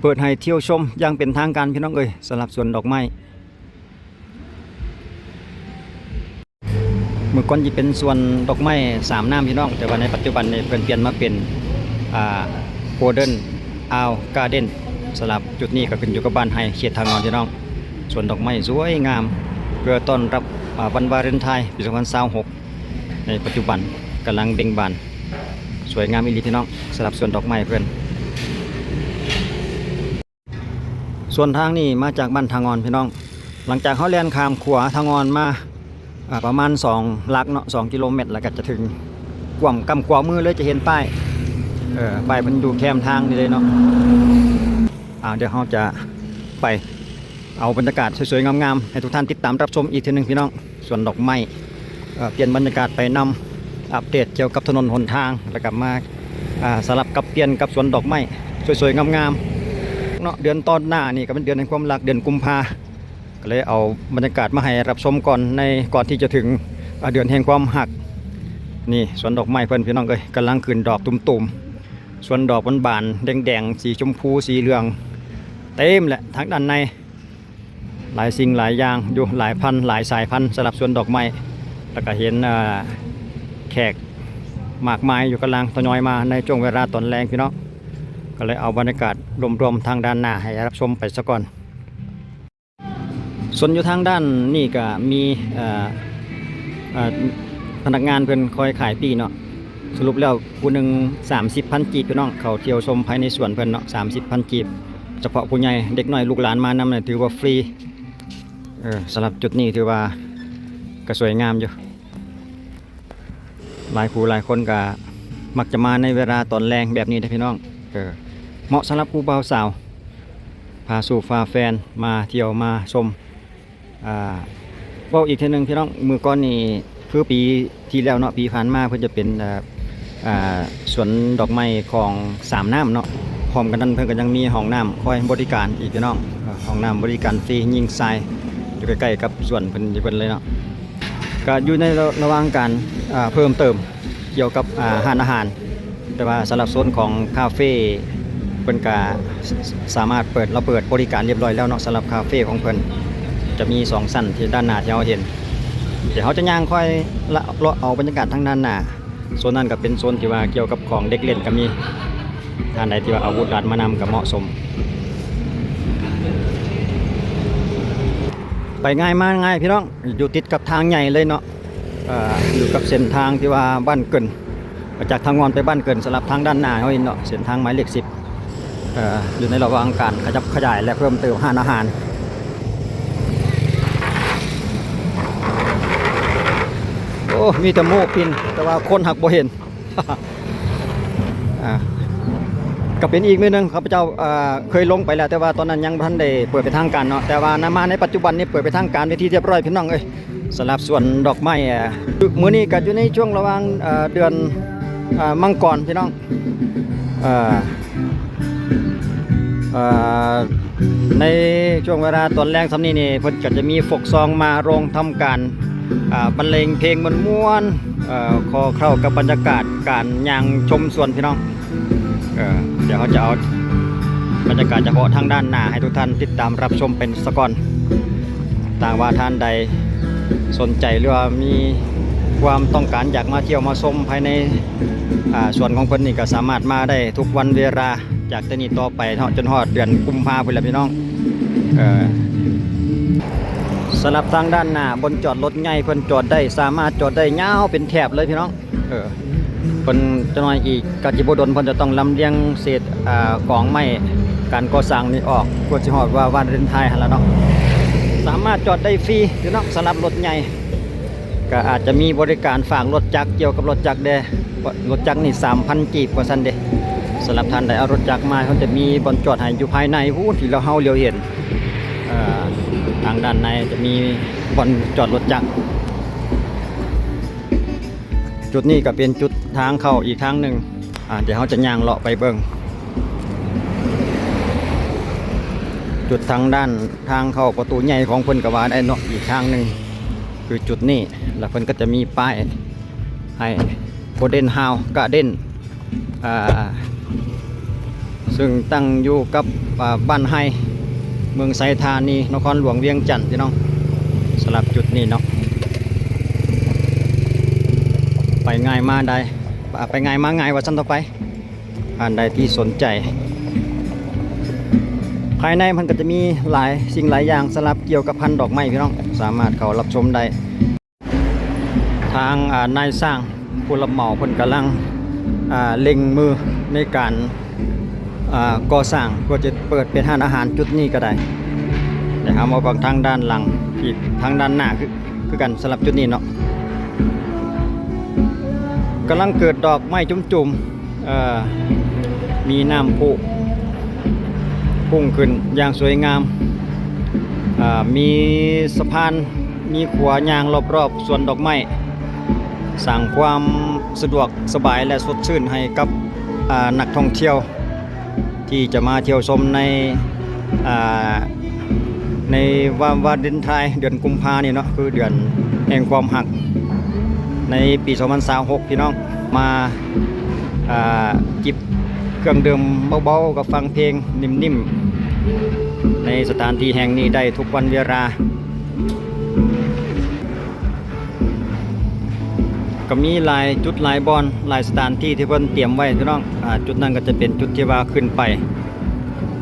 ເປີດໃຫ້ທ່ຽວຊົມຢ່າງເປັນທາງການ ພີ່ນ້ອງເອີຍ ສຳລັບສວນດອກໄມ້. ເມື່ອກ່ອນຊິເປັນສວນດອກໄມ້ສາມນ້ຳ ພີ່ນ້ອງ, ແຕ່ວ່າໃນປັດຈຸບັນນີ້ເພິ່ນປ່ຽນມາເປັນ ອ່າ Golden Hour Garden. ສຳລັບຈຸດນີ້ກໍຂຶ້ນຢູ່ກັບບ້ານໄຮ່ເຂດທ່າງ່ອນ ພີ່ນ້ອງ. ສວນດອກໄມ້ສວຍງາມ ເພື່ອຕ້ອນຮັບ ອ່າ ວັນວາເລນທາຍປີສອງພັນຊາວຫົກ ໃນປັດຈຸບັນກຳລັງເບັ່ງບານ ສວຍງາມອີ່ຫຼີ ພີ່ນ້ອງ, ສຳລັບສວນດອກໄມ້ເພິ່ນ. ສວນທາງນີ້ມາຈາກບ້ານທ່າງ່ອນ ພີ່ນ້ອງ. ຫຼັງຈາກເຮົາແລ່ນຂ້າມຂົວທ່າງ່ອນມາ ອ່າ ປະມານສອງຫຼັກເນາະ ສອງກິໂລແມັດ ແລ້ວກໍຈະເຖິງ ກວມກ້ຳຂວາມືເລີຍ ຈະເຫັນປ້າຍ ເອີ ປ້າຍເພິ່ນຢູ່ແຄມທາງນີ້ເລີຍເນາະ. ອ່າ ດຽວເຮົາຈະໄປເອົາບັນຍາກາດສວຍໆງາມໆ ໃຫ້ທຸກທ່ານຕິດຕາມຮັບຊົມອີກເທື່ອໜຶ່ງ ພີ່ນ້ອງ. ສວນດອກໄມ້ ເອີ ປ່ຽນບັນຍາກາດໄປນຳ ອັບເດດກ່ຽວກັບຖະໜົນຫົນທາງ ແລ້ວກໍມາ ອ່າ ສະຫຼັບກັບປ່ຽນກັບສວນດອກໄມ້ສວຍໆງາມໆເນາະ. ເດືອນຕໍ່ໜ້ານີ້ກໍເປັນເດືອນແຫ່ງຄວາມຮັກ ເດືອນກຸມພາ ກໍເລີຍເອົາບັນຍາກາດມາໃຫ້ຮັບຊົມກ່ອນ ໃນ ກ່ອນທີ່ຈະເຖິງ ອ່າ ເດືອນແຫ່ງຄວາມຮັກ. ນີ້ສວນດອກໄມ້ເພິ່ນ ພີ່ນ້ອງເອີຍ ກຳລັງຂຶ້ນດອກຕຸ່ມໆ ສວນດອກບານໆ ແດງໆ ສີຊົມພູ ສີເຫຼືອງ ເຕັມແຫຼະທາງດ້ານໃນ. ຫຼາຍສິ່ງຫຼາຍຢ່າງຢູ່ ຫຼາຍພັນຫຼາຍສາຍພັນ ສຳລັບສວນດອກໄມ້. ແລ້ວກໍເຫັນ ເອີ ແຂກມາກມາຍຢູ່ ກຳລັງທະຍອຍມາໃນຊ່ວງເວລາຕອນແລງ ພີ່ນ້ອງ. ກໍເລີຍເອົາບັນຍາກາດລວມໆທາງດ້ານໜ້າໃຫ້ຮັບຊົມໄປສາກ່ອນ. ສວນຢູ່ທາງດ້ານນີ້ກໍມີ ເອີ ເອີ ພະນັກງານເພິ່ນຄອຍຂາຍປີ້ເນາະ. ສະຫຼຸບແລ້ວຜູ້ໜຶ່ງສາມສິບພັນກີບ ພີ່ນ້ອງ, ເຂົ້າທ່ຽວຊົມພາຍໃນສວນເພິ່ນເນາະ ສາມສິບພັນກີບ. ສະເພາະຜູ້ໃຫຍ່ ເດັກນ້ອຍ ລູກຫຼານມານຳນີ້ຖືວ່າຟຣີ. ເອີ ສຳລັບຈຸດນີ້ຖືວ່າກໍສວຍງາມຢູ່. ຫຼາຍຄູ່ຫຼາຍຄົນກໍມັກຈະມາໃນເວລາຕອນແລງແບບນີ້ເດ້ ພີ່ນ້ອງ. ເອີ ເໝາະສຳລັບຄູ່ບ່າວສາວ ພາສູ່ພາແຟນມາທ່ຽວມາຊົມ. ອ່າ ເວົ້າອີກເທື່ອໜຶ່ງ ພີ່ນ້ອງ, ມື້ກ່ອນນີ້ຄືປີທີ່ແລ້ວເນາະ ປີຜ່ານມາເພິ່ນຈະເປັນ ເອີ ອ່າ ສວນດອກໄມ້ຂອງສາມນ້ຳເນາະ. ພ້ອມກັນນັ້ນເພິ່ນກໍຍັງມີຫ້ອງນ້ຳຄອຍບໍລິການອີກ ພີ່ນ້ອງ, ເອີ ຫ້ອງນ້ຳບໍລິການຟຣີຍິງຊາຍ ຢູ່ໃກ້ໆກັບສວນເພິ່ນ ເພິ່ນເລີຍເນາະ. ກໍຢູ່ໃນລະ ລະຫວ່າງການ ອ່າ ເພີ່ມເຕີມກ່ຽວກັບ ອ່າ ຮ້ານອາຫານ, ແຕ່ວ່າສຳລັບໂຊນຂອງຄາເຟ ເພິ່ນກະ ສ- ສາມາດເປີດ ລະເປີດບໍລິການລຽບຮ້ອຍແລ້ວເນາະ. ສຳລັບຄາເຟຂອງເພິ່ນຈະມີສອງຊັ້ນທີ່ດ້ານໜ້າທີ່ເຮົາເຫັນ. ດຽວເຮົາຈະຍ່າງຄ່ອຍລະ ເລາະເອົາບັນຍາກາດທາງດ້ານໜ້າ. ໂຊນນັ້ນກໍເປັນໂຊນທີ່ວ່າກ່ຽວກັບຂອງເດັກຫຼິ້ນກໍມີ. ທ່ານໃດທີ່ວ່າເອົາບຸດຫຼານມານຳກໍເໝາະສົມ. ໄປງ່າຍມາງ່າຍ ພີ່ນ້ອງ, ຢູ່ຕິດກັບທາງໃຫຍ່ເລີຍເນາະ. ເອີ ຢູ່ກັບເສັ້ນທາງທີ່ວ່າບ້ານເກີນ ຈາກທ່າງ່ອນໄປບ້ານເກີນ. ສຳລັບທາງດ້ານໜ້າເຮົາເຫັນເນາະ ເສັ້ນທາງໝາຍເລກສິບ ເອີ ຢູ່ໃນລະຫວ່າງການຂະຫຍັບຂະຫຍາຍ ແລະ ເພີ່ມເຕີມຮ້ານອາຫານ. ໂອ້ ມີແຕ່ໝູກປິ່ນ ແຕ່ວ່າຄົນຫາກບໍ່ເຫັນ. ອ່າ ກໍເປັນອີກມື້ໜຶ່ງ ຂ້າພະເຈົ້າ ເອີ ເຄີຍລົງໄປແລ້ວ ແຕ່ວ່າຕອນນັ້ນຍັງບໍ່ທັນໄດ້ເປີດເປັນທາງການເນາະ. ແຕ່ວ່ານຳມາໃນປັດຈຸບັນນີ້ເປີດເປັນທາງການເປັນທີ່ຮຽບຮ້ອຍ ພີ່ນ້ອງເອີຍ. ສຳລັບສວນດອກໄມ້ ເອີ ມື້ນີ້ກໍຢູ່ໃນຊ່ວງລະຫວ່າງ ເອີ ເດືອນ ເອີ ມັງກອນ ພີ່ນ້ອງ. ເອີ ເອີ ໃນຊ່ວງເວລາຕອນແລງສ່ຳນີ້ນີ້ ເພິ່ນກໍຈະມີຟົກຊອງມາລົງທຳການ ອ່າ ບັນເລງເພງມ່ວນໆ ເອີ ຂໍເຂົ້າກັບບັນຍາກາດການຍ່າງຊົມສວນ ພີ່ນ້ອງ. ເອີ ດຽວເຮົາຈະເອົາບັນຍາກາດສະເພາະທາງດ້ານໜ້າໃຫ້ທຸກທ່ານຕິດຕາມຮັບຊົມໄປສາກ່ອນ. ຖ້າຫາກວ່າທ່ານໃດສົນໃຈ ຫຼືວ່າມີຄວາມຕ້ອງການຢາກມາທ່ຽວມາຊົມພາຍໃນ ອ່າ ສວນຂອງເພິ່ນນີ້ ກໍສາມາດມາໄດ້ທຸກວັນເວລາ ຈາກແຕ່ນີ້ຕໍ່ໄປເນາະ ຈົນຮອດເດືອນກຸມພາພຸ້ນແຫຼະ ພີ່ນ້ອງ. ເອີ ສຳລັບທາງດ້ານໜ້າ ບ່ອນຈອດລົດໃຫຍ່ເພິ່ນຈອດໄດ້ ສາມາດຈອດໄດ້ຍາວເປັນແຖບເລີຍ ພີ່ນ້ອງ. ເອີ ເພິ່ນ ຈັກໜ້ອຍອີກກໍຊິບໍ່ດົນ ເພິ່ນຈະຕ້ອງລຳລຽງເສດ ອ່າ ກອງໄມ້ການກໍ່ສ້າງນີ້ອອກ ເພື່ອຊິຮອດວ່າວາເລນທາຍຫັ້ນລະເນາະ. ສາມາດຈອດໄດ້ຟຣີ ພີ່ນ້ອງ, ສຳລັບລົດໃຫຍ່ ກໍອາດຈະມີບໍລິການຝາກລົດຈັກ ກ່ຽວກັບລົດຈັກແດ່. ລົດຈັກນີ້ສາມພັນກີບວ່າຊັ້ນເດ. ສຳລັບທ່ານໃດເອົາລົດຈັກມາ ເພິ່ນຈະມີບ່ອນຈອດໃຫ້ຢູ່ພາຍໃນພຸ້ນ ທີ່ເຮົາຫຼຽວເຫັນ. ເອີ ທາງດ້ານໃນຈະມີບ່ອນຈອດລົດຈັກ. ຈຸດນີ້ກໍເປັນຈຸດທາງເຂົ້າອີກທາງໜຶ່ງ. ອ່າ ດຽວເຮົາຈະຍ່າງເລາະໄປເບິ່ງ ຈຸດທາງດ້ານທາງເຂົ້າປະຕູໃຫຍ່ຂອງເພິ່ນກໍວ່າໄດ້ເນາະ. ອີກທາງໜຶ່ງຄືຈຸດນີ້ ແລ້ວເພິ່ນກໍຈະມີປ້າຍໃຫ້ Golden Hour Garden ອ່າ ເຊິ່ງຕັ້ງຢູ່ກັບ ອ່າ ບ້ານໄຮ ເມືອງໄຊທານີ ນະຄອນຫຼວງວຽງຈັນ ພີ່ນ້ອງ. ສຳລັບຈຸດນີ້ເນາະ ໄປງ່າຍມາໄດ້ ອ່າ ໄປງ່າຍມາງ່າຍວ່າຊັ້ນເຖາະ ໄປ ທ່ານໃດທີ່ສົນໃຈ. ພາຍໃນມັນກໍຈະມີຫຼາຍສິ່ງຫຼາຍຢ່າງສຳລັບກ່ຽວກັບພັນດອກໄມ້ ພີ່ນ້ອງ ສາມາດເຂົ້າຮັບຊົມໄດ້. ທາງ ອ່າ ນາຍຊ່າງຜູ້ຮັບເໝົາເພິ່ນກຳລັງ ອ່າ ເລັ່ງມືໃນການ ອ່າ ກໍ່ສ້າງ ເພື່ອຈະເປີດເປັນຮ້ານອາຫານຈຸດນີ້ກໍໄດ້. ແຕ່ເຮົາມາເບິ່ງທາງດ້ານຫຼັງອີກ ທາງດ້ານໜ້າຄື ຄືກັນສຳລັບຈຸດນີ້ເນາະ ກຳລັງເກີດດອກໄມ້ຈຸ້ມໆ ເອີ ມີນ້ຳພຸພຸ່ງຂຶ້ນຢ່າງສວຍງາມ ເອີ ມີສະພານ ມີຂົວຍ່າງລອບໆສວນດອກໄມ້ ສ້າງຄວາມສະດວກສະບາຍ ແລະ ສົດຊື່ນໃຫ້ກັບ ອາ ນັກທ່ອງທ່ຽວ ທີ່ຈະມາທ່ຽວຊົມໃນ ອາ ໃນວາ ວາເລນທາຍ ເດືອນກຸມພານີ້ເນາະ ຄືເດືອນແຫ່ງຄວາມຮັກ ໃນປີສອງພັນຊາວຫົກ ພີ່ນ້ອງ ມາ ອາ ຈິບເຄື່ອງດື່ມເບົາໆ ກັບຟັງເພງນິ້ມໆ ໃນສະຖານທີ່ແຫ່ງນີ້ໄດ້ທຸກວັນເວລາ. ກໍມີຫຼາຍຈຸດຫຼາຍບ່ອນ ຫຼາຍສະຖານທີ່ທີ່ເພິ່ນຕຽມໄວ້ ພີ່ນ້ອງ. ອາ ຈຸດນັ້ນກໍຈະເປັນຈຸດທີ່ວ່າຂຶ້ນໄປ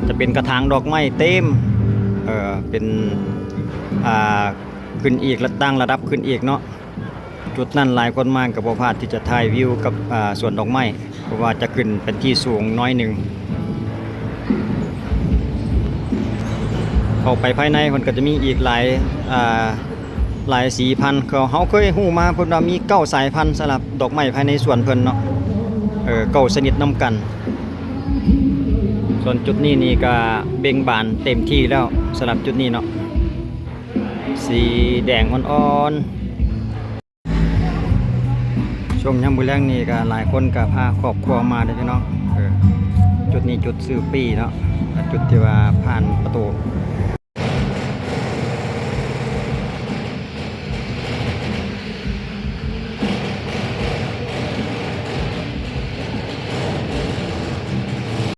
ຈະເປັນກະຖາງດອກໄມ້ເຕັມ ເອີ ເປັນ ອາ ຂຶ້ນອີກ ລະ ຕັ້ງລະດັບຂຶ້ນອີກເນາະ. ຈຸດນັ້ນຫຼາຍຄົນມາກໍບໍ່ພາດທີ່ຈະຖ່າຍວິວກັບ ອາ ສວນດອກໄມ້ ເພາະວ່າຈະຂຶ້ນເປັນທີ່ສູງໜ້ອຍໜຶ່ງ. ເຂົ້າໄປພາຍໃນເພິ່ນກໍຈະມີອີກຫຼາຍ ອາ ຫຼາຍສີພັນ ເຮົາເຄີຍຮູ້ມາເພິ່ນວ່າມີເກົ້າສາຍພັນສຳລັບດອກໄມ້ພາຍໃນສວນເພິ່ນເນາະ ເອີ ເກົ້າຊະນິດນຳກັນ. ສ່ວນຈຸດນີ້ນີ້ກໍເບັ່ງບານເຕັມທີ່ແລ້ວ ສຳລັບຈຸດນີ້ເນາະ ສີແດງອ່ອນໆ. ຊ່ວງຍາມມື້ແລງນີ້ກໍຫຼາຍຄົນກໍພາຄອບຄົວມາເດ້ພີ່ນ້ອງ. ເອີ ຈຸດນີ້ຈຸດຊື້ປີ້ເນາະ ຈຸດທີ່ວ່າຜ່ານປະຕູ